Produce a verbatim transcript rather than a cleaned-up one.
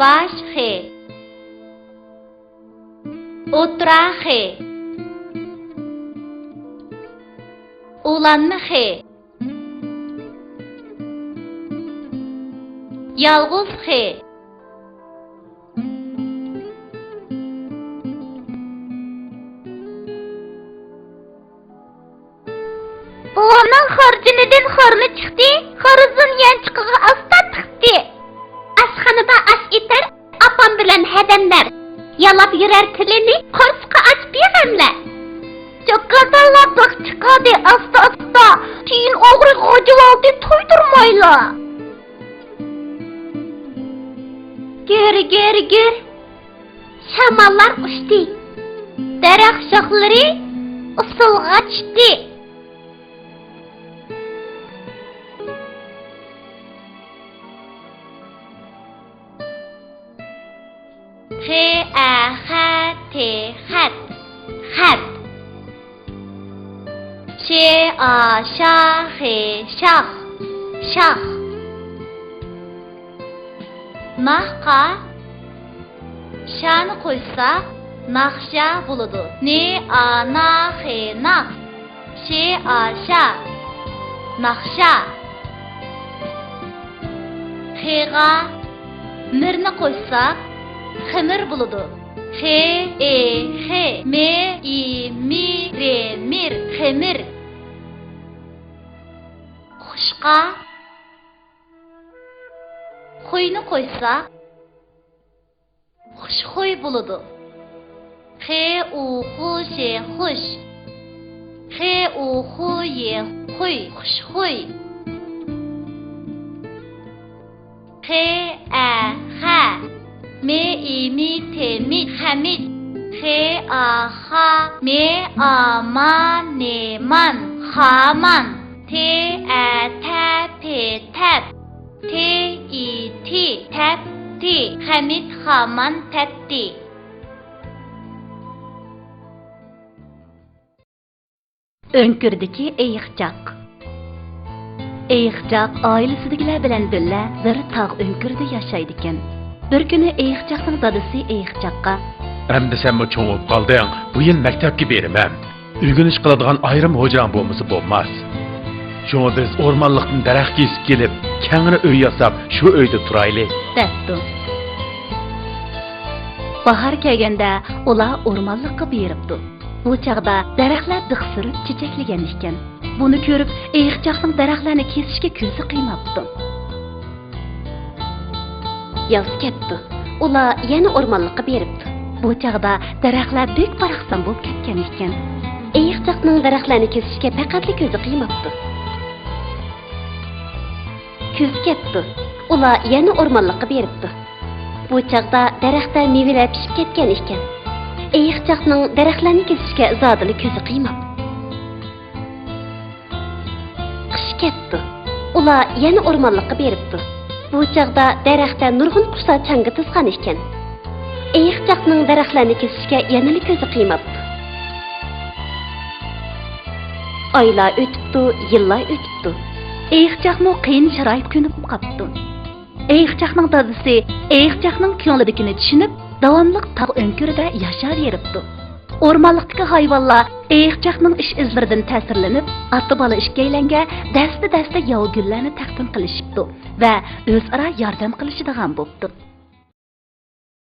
باش خې. ئوتتۇرا خې. ئۇلانما خې. يالغۇز خې. بوۋامنىڭ خارجىنىدىن خارلا چىقتى، خارىزىن يانچۇقىغا ئاستا تىقتى. ئاشخانىدا ئاش ئېتەر ئاپام بىلەن ھەدەملەر، يالاپ يۈرەر تىلىنى قورسىقى ئاچ بىغەملەر. چوكادانلار بىخ چىقاردى ئاستا-ئاستا، تىيىن ئوغرى غوجىۋالدى تويدۇرمايلا. گىر، گىر، گىر. شاماللار ئۇچتى. دەرەخ شاخلىرى ئۇسسۇلغا چۈشتى. خې، ئە، خە، تې، خەت. خەت. شې، ئا، شا، خې، شاخ. شاخ. ناخقا شانى قوشساق، ناخشا بولىدۇ. نې، ئا، نا، خې، ناخ. شې، ئا، شا. ناخشا. خېغا مىرنى قوشساق، خېمىر بولىدۇ. خې، ئې، خې. مې، ئى، مى، رې، مىر. خېمىر. خۇشقا خۇينى قوشساق، خۇشخۇي بولىدۇ. خې، ئۇ، خۇ، شې، خۇش. خې، ئۇ، خۇ، يې، خۇي. خۇشخۇي. خې، ئە، خە. مې، ئى، مى، تې، مىت. خەمىت. خې، ئا، خا. مې، ئا، ما، نېمان. خامان. تې، ئە، تە، پې، تەپ. تې، ئى، تى، تەپتى. خەمىت خامان تەپتى. ئۆڭكۈردىكى ئېيىقچاق. ئېيىقچاق ئائىلىسىدىكىلەر بىلەن بىللە بىر تاغ ئۆڭكۈرىدە ياشايدىكەن. بىر كۈنى ئېيىقچاقنىڭ دادىسى ئېيىقچاققا، ئەمدى سەنمۇ چوڭ بولۇپ قالدىڭ، بۇ يىل مەكتەپكە بېرىمەن. ئۆگىنىش قىلىدىغان ئايرىم ھوجاڭ بولمىسا بولماس. شۇڭا بىز ئورمانلىقتىن دەرەخ كېسىپ كېلىپ، كەڭرى ئۆي ياساپ، شۇ ئۆيدە تۇرايلى. دەپتۇ. باھار كەلگەندە ئۇلار ئورمانلىققا بېرىپتۇ. بۇ چاغدا دەرەخلەر دىخ سۈرۈپ چېچەكلىگەن ئىكەن. بۇنى كۆرۈپ، ئېيىقچاقنىڭ دەرەخلەرنى كېسىشكە كۆزى قىيماپتۇ. ياز كەپتۇ. ئۇلار يەنە ئورمانلىققا بېرىپتۇ. بۇ چاغدا دەرەخلەر بەك باراقسان بولۇپ كەتكەن ئىكەن. ئېيىقچاقنىڭ دەرەخلەرنى كېسىشكە پەقەتلا كۆزى قىيماپتۇ. كۈز كەپتۇ. ئۇلار يەنە ئورمانلىققا بېرىپتۇ. بۇ چاغدا دەرەختە مېۋىلەر پىشىپ كەتكەن ئىكەن. ئېيىقچاقنىڭ دەرەخلەرنى كېسىشكە زادىلا كۆزى قىيماپتۇ. قىش كەپتۇ. ئۇلار يەنە ئورمانلىققا بېرىپتۇ. بۇ چاغدا دەرەختە نۇرغۇن قۇشلار چاڭگا تىزغان ئىكەن. ئېيىقچاقنىڭ دەرەخلەرنى كېسىشكە يەنىلا كۆزى قىيماپتۇ. ئايلار ئۆتۈپتۇ، يىللار ئۆتۈپتۇ. ئېيىقچاقمۇ قىيىن شارائىتقا كۆنۈپ قاپتۇ. ئېيىقچاقنىڭ دادىسى ئېيىقچاقنىڭ كۆڭلىدىكىنى چۈشىنىپ، داۋاملىق تاغ ئۆڭكۈرىدە ياشاۋېرىپتۇ. ئورمانلىقتىكى ھايۋانلار ئېيىقچاقنىڭ ئىش-ئىزلىرىدىن تەسىرلىنىپ، ئاتا-بالا ئىككىيلەنگە دەستە-دەستە ياۋا گۈللەرنى تەقدىم قىلىشىپتۇ ۋە ئۆزئارا ياردەم قىلىشىدىغان بوپتۇ.